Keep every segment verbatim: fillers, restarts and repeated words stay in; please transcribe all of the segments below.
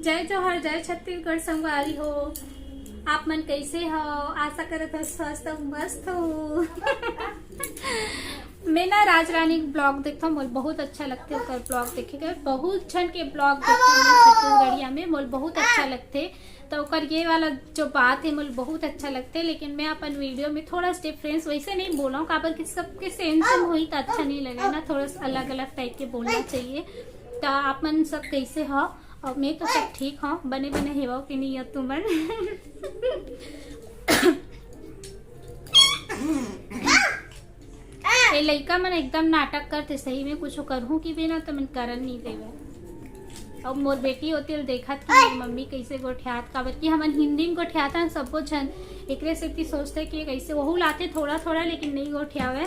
जय जोहार, जय छत्तीसगढ़ संगवारी हो। आप मन कैसे हो? आशा करत हो स्वस्थ हो, मस्त हो। मैं ना राज रानी के vlog देखथव, मोला बहुत अच्छा लगथे ओकर vlog देखे के। बहुत झन के vlog देखथव मैं छत्तीसगढ़िया में, मोला बहुत अच्छा लगथे। तो ओकर ये वाला जो बात है, मोला बहुत अच्छा लगथे, लेकिन मैं अपन video में थोड़ा सा difference वैसे नहीं बोलव, काबर कि सबके same same होही तो अच्छा नहीं लगे ना, थोड़ा सा अलग अलग type के बोलना चाहिए। तो आप मन सब कैसे हो? और मैं तो सब ठीक हूँ, बने बने हेवव कि नहीं हो तुमन? ये लइका मन एकदम नाटक करथे, सही में कुछ करहूँ कि भी ना तो मन करन नहीं देवे। अब मोर बेटी होती ल देखत कि मोर मम्मी कैसे गोठियात, काबर कि हमन हिंदी में गोठियात हन सब्बो झन, एकरे सेती सोचथे कि कैसे वहू लाथे थोड़ा थोड़ा, लेकिन नहीं गोठियावे।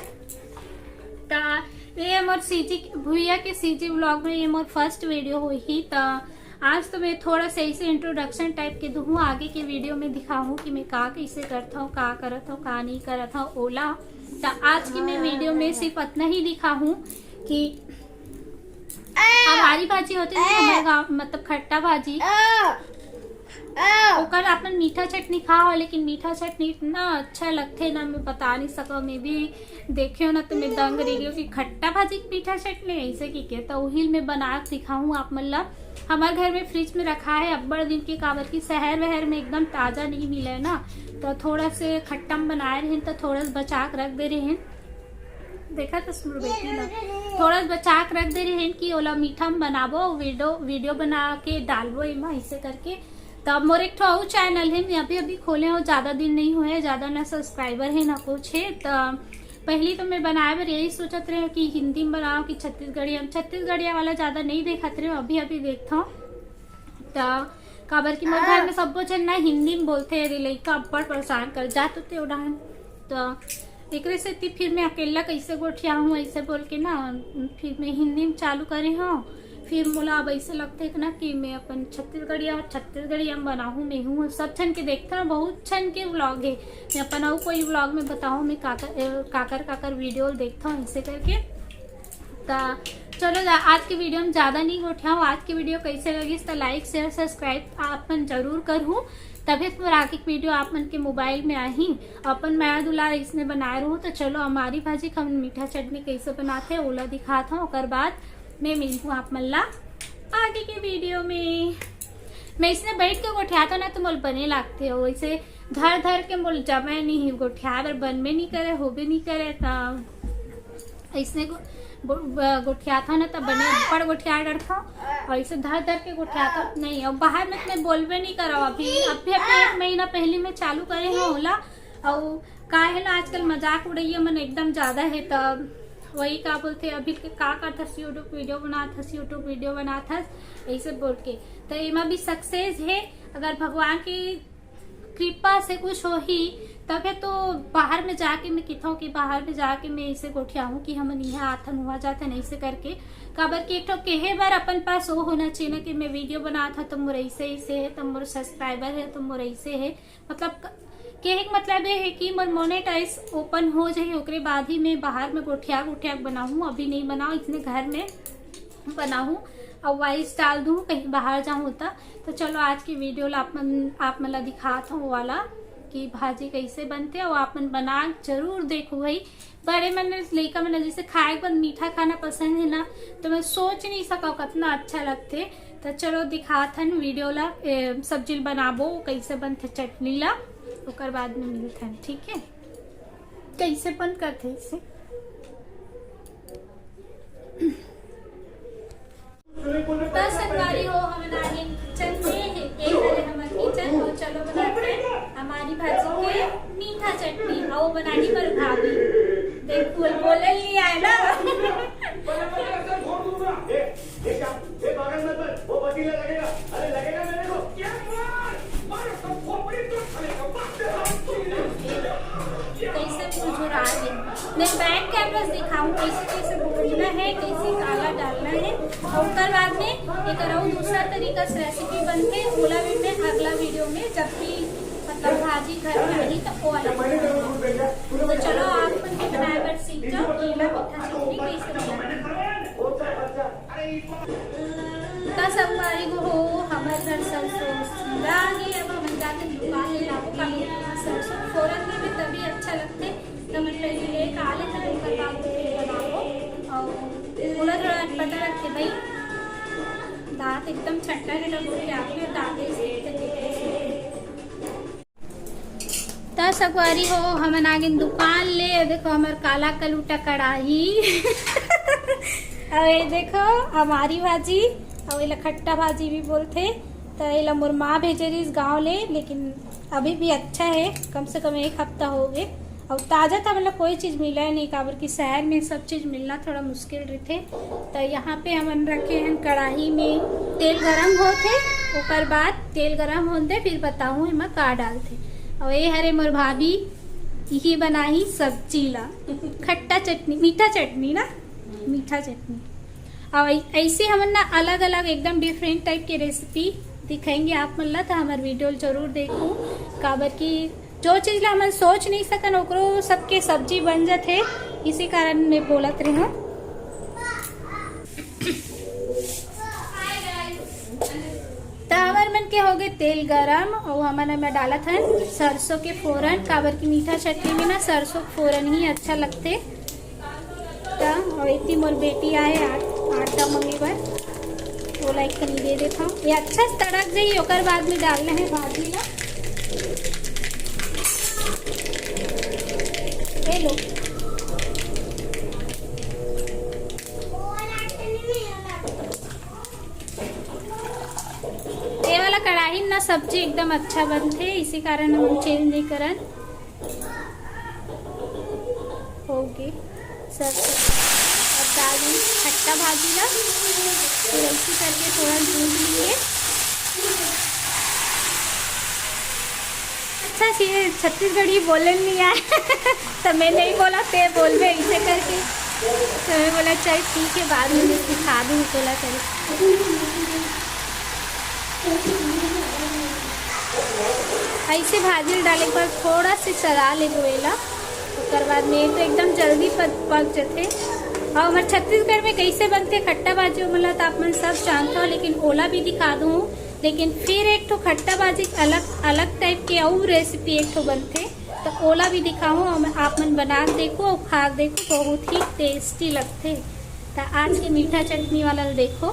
त ये मोर सीजी भुइया के सीजी vlog में ये मोर first video होही। त आज तो मैं थोड़ा सा ऐसे introduction type के दूहूँ, आगे के video में दिखाहूँ कि मैं का कैसे करत हूँ, का करत हूँ, का नहीं करत हूँ ओला। त आज की मैं video में सिर्फ इतना ही दिखाहूँ कि हमारी भाजी होती है ना, हमारे गाँव, मतलब खट्टा भाजी, ओकर अपन मीठा चटनी खाओ, लेकिन मीठा चटनी इतना अच्छा लगथे ना, मैं बता नहीं सकव। मैं भी देखे हो ना तो मैं दंग रह गई कि खट्टा भाजी के मीठा चटनी ऐसे की के, तो उहिल मैं बना के दिखाऊँ आप मन ला। हमारे घर में fridge में रखा है अब्बड़ दिन के, काबर की शहर वहर में एकदम ताजा नहीं मिले ना, तो थोड़ा से खट्टा में बनाए रहेन, तो थोड़ा सा बचा के रख दे रहेन। देखा तो सुन बेटी ना, थोड़ा सा बचा के रख दे रहेन कि ओला मीठा में बनाबो, video video बना के डालबो एमा ऐसे करके। तब मोर एक ठो अउ channel है, मैं अभी अभी खोले हूँ, ज्यादा दिन नहीं हुए, ज्यादा ना subscriber है ना कुछ है। तो पहली तो मैं बनाए बर यही सोचत रहे कि हिंदी में बनाओ कि छत्तीसगढ़िया, छत्तीसगढ़िया वाला ज्यादा नहीं देखत रहे, अभी अभी देखता हूँ। त काबर कि मोर घर में सब्बो झन ना हिंदी में बोलथे, "अरे लइका अब्बड़ परेशान कर जात होते ओ डहान।" त एकरे सेती फिर मैं अकेला कैसे गोठियाहूँ ऐसे बोल के ना, फिर मैं हिंदी में चालू करे हूँ। फिर मोला अब ऐसे लगथे ना कि मैं अपन छत्तीसगढ़िया, छत्तीसगढ़िया में बनाहूँ, मैं हूँ सब झन के देखथव ना, बहुत झन के vlog है, मैं अपन अउ कोई vlog में बताहूँ मैं काकर काकर काकर video देखथव ऐसे करके। त चलो जा, आज के video में ज्यादा नहीं गोठियाओ। आज के video कैसे लगिस त like share subscribe आप मन जरूर करहू, तभे तो मोर आगे के video आप मन के mobile में आही। अपन मया दुलार इसने बनाए रहू। तो चलो हमारी भाजी के हमन मीठा चटनी कैसे बनाथे ओला दिखात हूँ, ओकर बाद मैं मिलहूँ आप मन ला आगे के video में। मैं इसने बैठ के गोठियात हूँ ना तो मोला बने लागथे, वैसे धर धर के मोला जमे नहीं, गोठियाए बर बनबे नहीं करे, होबे नहीं करे। त ऐसने गो-, गो-, ब-, गोठियाथव ना, तब बने अब्बड़ गोठिया डरथव। और इसे धर धर के गोठियाथव नहीं, और बाहर में तो मैं बोलबे नहीं करव। अभी, अभी, अभी एक महीना पहली मैं चालू करे हूँ ओला। और का है ना, आजकल मजाक उड़ैया मन एकदम ज्यादा है, तब वही का बोलथे, "अभी के का करथस, YouTube video बनाथस, YouTube video बनाथस," ऐसे बोल के। तो एमा भी success है, अगर भगवान की कृपा से कुछ होही, तभे तो बाहर में जाके मैं किथों कि बाहर में जाके मैं इसे गोठियाहूँ कि हमन इहाँ आथन, उहाँ जाथन, ऐसे करके। काबर कि एक ठो कहे बर अपन पास वो होना चाहिए ना कि मैं video बनात हूँ तो मोर ऐसे, ऐसे है, तो मोर subscriber है, तो मोर ऐसे है। मतलब क-, कहे के मतलब ये है कि मोर monetize open हो जाही, ओकरे बाद ही मैं बाहर में गोठिया, गोठिया बनाहूँ। अभी नहीं बनाओ, इसने घर में बनाहूँ और voice डाल दूँ, कहीं बाहर जाऊँ त। तो चलो आज की video ला आप मन, आप मन ला दिखात हूँ वो वाला कि भाजी कैसे बनथे, और आप मन बना जरूर देखो भाई। बड़े मन, लइका मन ला जैसे खाए के बाद मीठा खाना पसंद है ना, तो मैं सोच नहीं सकव कितना अच्छा लगथे। तो चलो दिखात हन video ला, ए, सब्जी ला बनाबो, कैसे बनथे चटनी ला, ओकर बाद में मिलथन, ठीक है? कैसे बंद करथे इसे? तो संगवारी हो, हमन आ गए kitchen में। ये हरे हमर kitchen। तो चलो बनाते हैं हमारी भाजी के मीठा चटनी। आओ बनानी पर भाभी। देख, बोल, बोले नहीं आए ना। कैसे मुरझुरा गए। मैं back camera से दिखाऊं कैसे कैसे भूनना है, कैसे काला डालना है। और ओकर बाद में एक और दूसरा तरीका से recipe बनथे, ओला भी मैं अगला video में, जब भी मतलब भाजी घर में आही, तो वो वाला बनाऊंगी। तो चलो आप मन के बनाए बर सीख जाओ, केला मीठा चटनी कैसे बनाना। तो संगवारी हो, हमर सरसों चीरा हे, अब हमन जाके दुकान ले लाबो, काबर सरसों फोरन देबे तभी अच्छा लगथे। त हमन पहले ले का लेथन, ओकर बाद फिर बनाबो। अउ थोड़ा थोड़ा अटपटा रखे भाई, दांत एकदम छट्टा के लगो के आके दांत ही सीख के देखे। त संगवारी हो, हमन आ गेन दुकान ले। देखो हमर काला कलूटा कड़ाही। अउ ये देखो अमारी भाजी, अउ एला खट्टा भाजी भी बोलथे। त एला मोर माँ भेजे रहिस गाँव ले, लेकिन अभी भी अच्छा है, कम से कम एक हफ्ता हो गए। अउ ताजा त हमन ला कोई चीज मिला ही नहीं, काबर कि शहर में सब चीज मिलना थोड़ा मुश्किल रहिथे। त यहाँ पे हमन रखे हन कड़ाही में तेल गरम होथे, ओकर बाद तेल गरम होथे फिर बताहूँ एमा का डालथे। अउ ये हरे मोर भाभी, इही बनाही सब्जी ला, खट्टा चटनी, मीठा चटनी ना, मीठा चटनी। अउ ऐ-, ऐसे हमन ना अलग-अलग एकदम different type के recipe दिखाएंगे आप मन ला, त हमर video जरूर देखो, काबर कि जो चीज ला हमन सोच नहीं सकन ओकरो सबके सब्जी बन जाथे, इसी कारण मैं बोलत रही हूँ। त हमर मन के हो गए तेल गरम, अउ हमन एमे डालत हन सरसों के फोरन, काबर कि मीठा चटनी में ना सरसों के फोरन ही अच्छा लगथे। त अउ एती मोर बेटी आए आ-, आटा मंगे बर, ओला एक कनी दे देत हूँ। ये अच्छा से तड़क जाई, ओकर बाद में डालना है भाजी ला। ये लो। ये वाला कढ़ाई में ना सब्जी एकदम अच्छा बनथे, इसी कारण हम change नहीं करन। ओके, सर अब डाल देंगे खट्टा भाजी ला, फिर ऐसे करके थोड़ा भून लेंगे। अच्छा, ये छत्तीसगढ़ी बोले नहीं आए। तो मैं नहीं बोला, ते बोलबे ऐसे करके। तो मैं बोला, "चल ठीक है, बाद में मैं सिखा दूँ तोला करे।" ऐसे भाजी डाले के बाद थोड़ा से चला लेबो एला, ओकर बाद में तो एकदम जल्दी पक, पक जथे। और हमारे छत्तीसगढ़ में कैसे बनथे खट्टा भाजी, मतलब तो आप मन सब जानते हो, लेकिन ओला भी दिखा दूँ। लेकिन फिर एक ठो खट्टा भाजी अलग, अलग type के अउ recipe एक ठो बनथे, तो ओला भी दिखाहूँ। हम, आप मन बना के देखो और खा के देखो, बहुत ही tasty लगथे। तो आज के मीठा चटनी वाला ल देखो।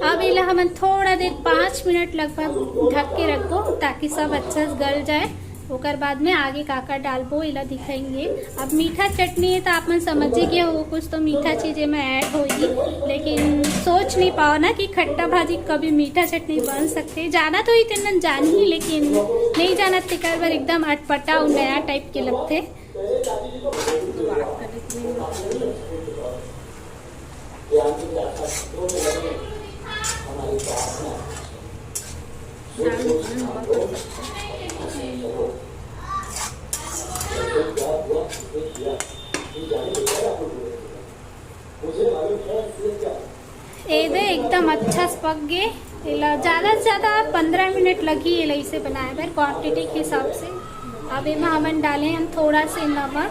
अब एला हमन थोड़ा देर, पाँच मिनट लगभग ढक के रखबो, ताकि सब अच्छा से गल जाए। ओकर बाद में आगे का का डालबो, एला दिखाएंगे। अब मीठा चटनी है, तो आप मन समझ ही गए हो, कुछ तो मीठा चीज एमा add होगी, लेकिन सोच नहीं पाओ ना कि खट्टा भाजी कभी मीठा चटनी बन सकथे। जाना तो ही तेमन जानी ही, लेकिन नहीं जाना तेकर बर एकदम अटपटा और नया type के लगथे। ए दे एकदम अच्छा से पक गे। एला ज्यादा से ज्यादा पंद्रह मिनट लगही एला इसे बनाए बर, quantity के हिसाब से। अब एमा हमन डाले हन थोड़ा से नमक,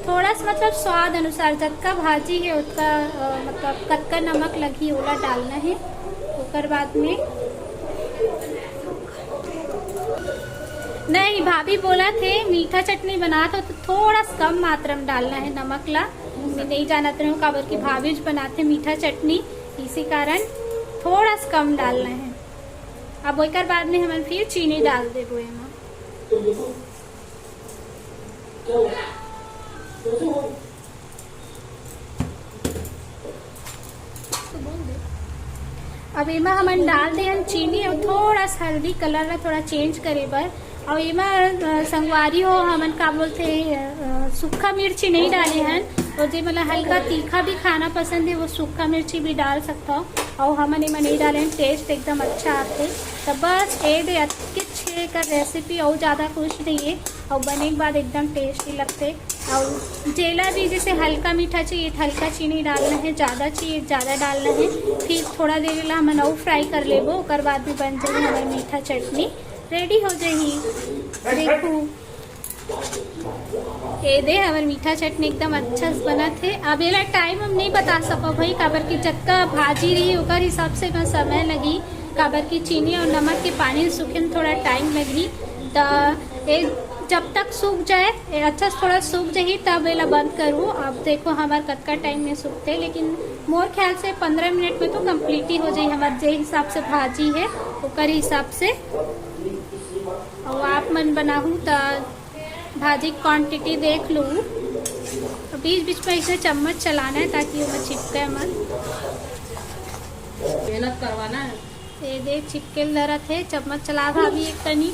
थोड़ा सा मतलब स्वाद अनुसार, जतका भाजी है उतका, अ, मतलब कतका नमक लगही ओला डालना है। ओकर बाद में नहीं, भाभी बोला थे मीठा चटनी बनात हो तो थोड़ा सा कम मात्रा में डालना है नमक ला। मैं नहीं जानत रहूँ काबर कि भाभी ज बनाथे मीठा चटनी, इसी कारण थोड़ा सा कम डालना है। अब ओकर बाद में हमन फिर चीनी डाल देबो एमा। अब एमा हमन डाल दे हन चीनी और थोड़ा सा हल्दी, colour ला थोड़ा change करे बर। और एमा, अ, संगवारी हो, हमन का बोलथे, अ, सूखा मिर्ची नहीं डाले हन, और जे मतलब हल्का तीखा भी खाना पसंद है वो सूखा मिर्ची भी डाल सकता हो। और हमन एमा नहीं डाले हन, taste एकदम अच्छा आथे। तो बस ए दे अतके छे का recipe, और ज़्यादा कुछ नहीं है। और बने के बाद एकदम tasty लगथे। और जेला भी जैसे हल्का मीठा चाहिए तो हल्का चीनी डालना है, ज़्यादा चाहिए ज़्यादा डालना है। फिर थोड़ा देर ला हमन अउ fry कर लेबो, ओकर बाद में बन जाए हमार मीठा चटनी, ready हो जाही। देखो, ये दे, हमर मीठा चटनी एकदम अच्छा से बनत हे। अब एला टाइम हम नहीं बता सकब भाई, काबर कि जतका भाजी रही, ओकर हिसाब से मैं समय लगी, काबर कि चीनी और नमक के पानी सूखे में थोड़ा टाइम लगही। त ये जब तक सूख जाए, ये अच्छा से थोड़ा सूख जाही, तब एला बंद करूँ। अब देखो, हमार कतका टाइम में सूखते, लेकिन मोर ख्याल से पंद्रह मिनट में तो कंप्लीट ही हो जाही हमार, जे हिसाब से भाजी है, ओकर हिसाब से। और आप मन बनाहू त भाजी क्वांटिटी देख लू। तो बीच बीच में ऐसे चम्मच चलाना है, ताकि वो चिपके मत। मेहनत करवाना है। ये दे, चिपके ल धरत है, चम्मच चला भाभी एक तनी।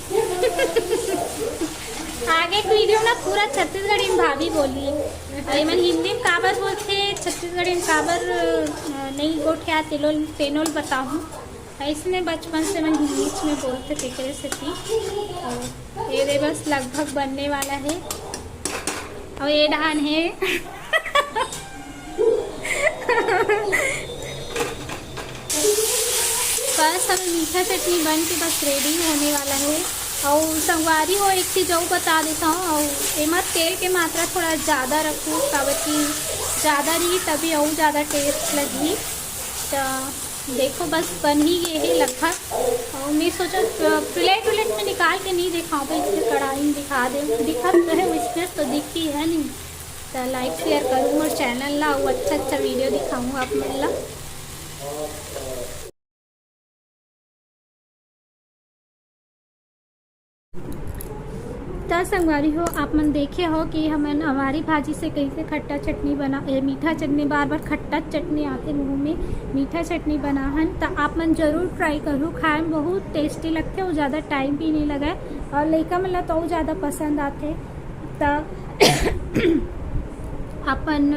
आगे के वीडियो ना पूरा छत्तीसगढ़ी में भाभी बोली। और ये मन हिंदी में काबर बोलते, छत्तीसगढ़ी में काबर, अ, नहीं गोठिया तेलोल, तेनोल बताऊँ। ऐसने बचपन से मन इंग्लिश में बोलते, तेकरे सेती। और ये दे, बस लगभग बनने वाला है। और ये डहान है। बस अब मीठा चटनी बन के बस रेडी होने वाला है। और संगवारी हो, एक चीज और बता देता हूँ, और एमा तेल के मात्रा थोड़ा ज्यादा रखू, काबर कि ज्यादा रही तभी और ज्यादा टेस्ट लगही। तो देखो, बस बन ही गए है लगभग। और मैं सोचा, अ, प्लेट उलेट में निकाल के नहीं दिखाऊँ, तो इसलिए कढ़ाई में दिखा दे, दिखत तो है, उसमें तो दिखती है नहीं। तो लाइक शेयर करूँ मोर चैनल ला, और अच्छा अच्छा वीडियो दिखाऊँ आप मन ला। त संगवारी हो, आप मन देखे हो कि हमन अमारी भाजी से कैसे खट्टा चटनी बना, ए, मीठा चटनी, बार बार खट्टा चटनी आथे मुंह में, मीठा चटनी बनाहन। त आप मन जरूर ट्राई करू, खाए में बहुत टेस्टी लगथे, वो ज़्यादा टाइम भी नहीं लगे, और लइका मन ला तो ज़्यादा पसंद आथे। त अपन,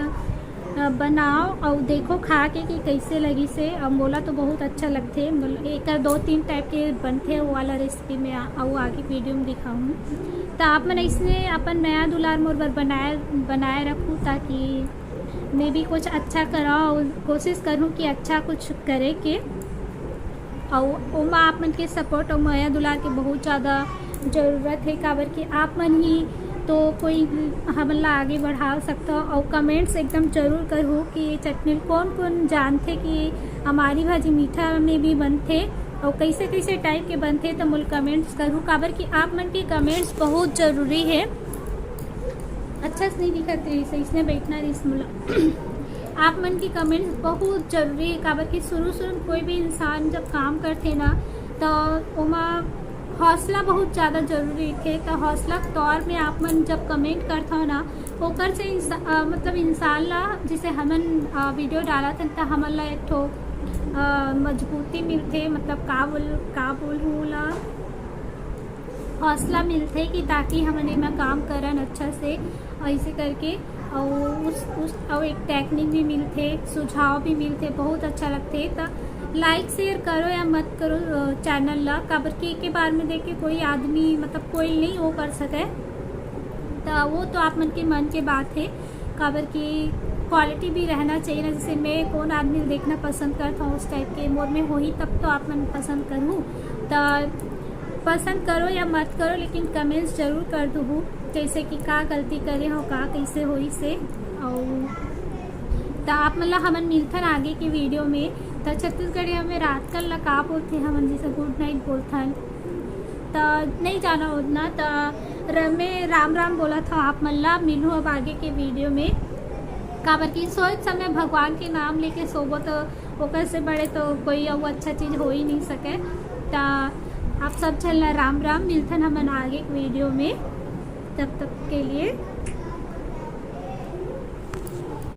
अ, बनाओ और देखो खा के कि कैसे लगी से। अब मोला तो बहुत अच्छा लगथे, बोल, एक दो तीन टाइप के बनथे, वो वाला रेसिपी में आ-, अउ आगे वीडियो में दिखाऊँ। त आप मन इसने अपन मया दुलार मोर बर बनाए, बनाए रखू, ताकि मैं भी कुछ अच्छा करा और कोशिश करूँ कि अच्छा कुछ करे के। अउ ओमा आप मन के सपोर्ट अउ मया दुलार के बहुत ज़्यादा ज़रूरत है, काबर कि आप मन ही तो कोई हमन ला आगे बढ़ा सकता। अउ कमेंट्स एकदम जरूर करहू कि ये चटनी कौन कौन जानथे कि अमारी भाजी मीठा में भी बनथे, अउ कैसे कैसे टाइप के बनथे, तो मोला कमेंट्स करहू, काबर कि आप मन के कमेंट्स बहुत जरूरी है। अच्छा से नहीं दिखत रही, सही से बैठना रही मोला। आप मन के कमेंट्स बहुत जरूरी है, काबर कि शुरू शुरू में कोई भी इंसान जब काम करथे ना, तो ओमा हौसला बहुत ज़्यादा जरूरी रहिथे। तो हौसला के तौर में आप मन जब कमेंट करथव ना, ओकर से इंसा-, अ, मतलब इंसान ला, जैसे हमन, अ, वीडियो डालत हन, तो हमन ला एक ठो, अ, मजबूती मिलथे, मतलब का बोल, का बोलहूँ ला, हौसला मिलथे कि ताकि हमन एमा काम करन अच्छा से, ऐसे करके। और उस, उस, और एक टेक्निक भी मिलथे, सुझाव भी मिलथे, बहुत अच्छा लगथे। त लाइक शेयर करो या मत करो, अ, चैनल ला, काबर कि एक के बार में देख के कोई आदमी, मतलब कोई नहीं वो कर सके, त वो तो आप मन के मन के बात है, काबर कि क्वालिटी भी रहना चाहिए ना। जैसे मैं कौन आदमी देखना पसंद करता हूँ, उस टाइप के मोर में होही तब तो आप मन पसंद करूँ। त पसंद करो या मत करो, लेकिन कमेंट्स जरूर कर दू, जैसे कि का गलती करे हो, का कैसे होई से। और त आप मन ला हमन मिलथन आगे के वीडियो में। त छत्तीसगढ़िया में रात कन ला का बोलथे हमन, जैसे गुड नाइट बोलथन, त नहीं जाना उतना। त र-, मैं राम राम बोला था आप मन ला, मिलू अब आगे के वीडियो में। काबर कि सोए समय भगवान के नाम लेके सोबो, तो ओकर से बड़े तो कोई अउ अच्छा चीज हो ही नहीं सके। त आप सब झन ला राम राम, मिलथन हमन आगे के वीडियो में, तब तक के लिए